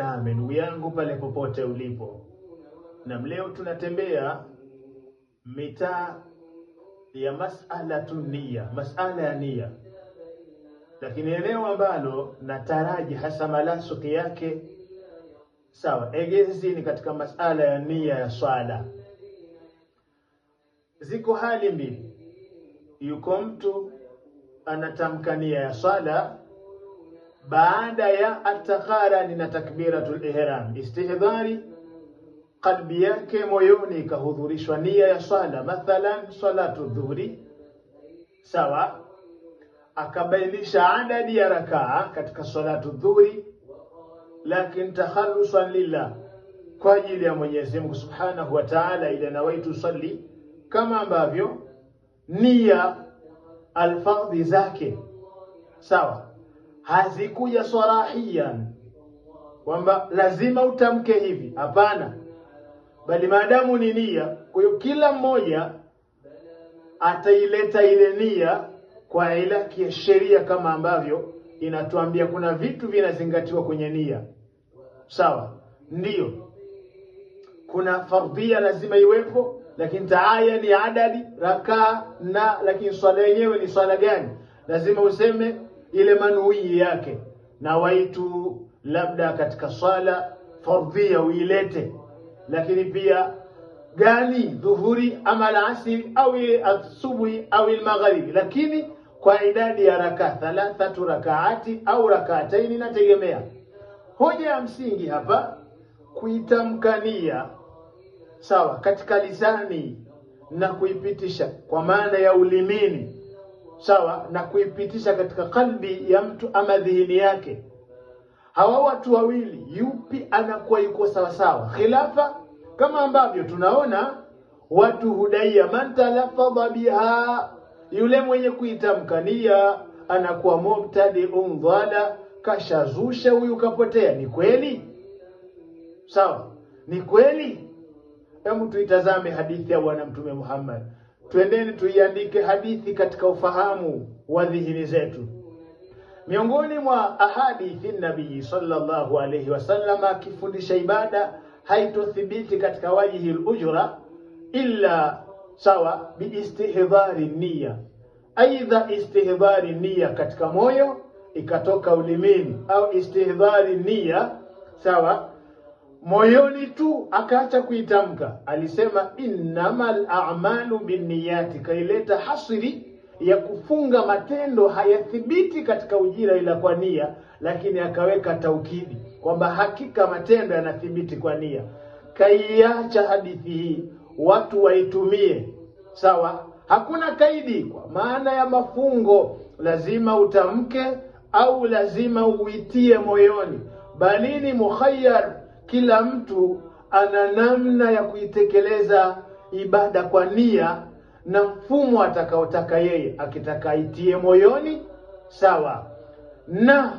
Nitazame ndugu yangu pale popote ulipo. Na leo tunatembea mitaa ya masala nia, masala ya nia, lakini eneo ambalo nataraji hasa malasuki yake sawa egezi ni katika masala ya nia ya swala. Ziko hali mbili, yuko mtu anatamka nia ya swala baada ya atakharani na takbiratul ihram, istihdhari qalbi yake moyoni ikahudhurishwa nia ya swala, mathalan salatu dhuhuri, sawa, akabainisha adadi ya rakaa katika salatu dhuhuri, lakini takhalusan lillah, kwa ajili ya Mwenyezi Mungu Subhanahu wa Ta'ala, ile nawaitu salli, kama ambavyo nia alfadhi zake sawa hazikuja sarahiyan kwamba lazima utamke hivi, hapana, bali maadamu ni nia. Kwa hiyo kila mmoja ataileta ile nia kwa ilaki ya sheria, kama ambavyo inatuambia kuna vitu vinazingatiwa kwenye nia, sawa? Ndiyo, kuna fardhia lazima iwepo, lakini taaya ni adadi rakaa na, lakini swala yenyewe ni swala gani? Lazima useme ile manuii yake na waitu, labda katika swala fardhia uilete, lakini pia gani, dhuhuri ama alasiri au asubuhi au almagharibi, lakini kwa idadi ya rakaa thalathatu rakaati au rakaataini, inategemea. Hoja ya msingi hapa kuitamkania sawa katika lisani na kuipitisha kwa maana ya ulimini sawa, na kuipitisha katika kalbi ya mtu ama dhihini yake. Hawa watu wawili, yupi anakuwa yuko sawa sawa? Khilafa kama ambavyo tunaona watu hudaia, man talafadha biha, yule mwenye kuitamkania anakuwa mubtadi'un dhala, kashazusha huyu, kapotea. Ni kweli? Sawa, ni kweli. Hebu tuitazame hadithi ya Bwana Mtume Muhammad, twendeni tuiandike hadithi katika ufahamu wa dhihini zetu. Miongoni mwa ahadithi nabii sallallahu alayhi wasallam akifundisha ibada haitothibiti katika wajihi ujra illa sawa biistihdhari nia, aidha istihdhari nia katika moyo ikatoka ulimini, au istihdhari nia sawa moyoni tu akaacha kuitamka. Alisema innamal a'malu binniyati, kaileta hasri ya kufunga matendo hayathibiti katika ujira ila kwa nia, lakini akaweka taukidi kwamba hakika matendo yanathibiti kwa nia. Kaiacha hadithi hii watu waitumie sawa, hakuna kaidi kwa maana ya mafungo, lazima utamke au lazima uitie moyoni, bali ni mukhayyar, kila mtu ana namna ya kuitekeleza ibada kwa nia na mfumo atakaotaka yeye. Akitaka itie moyoni sawa, na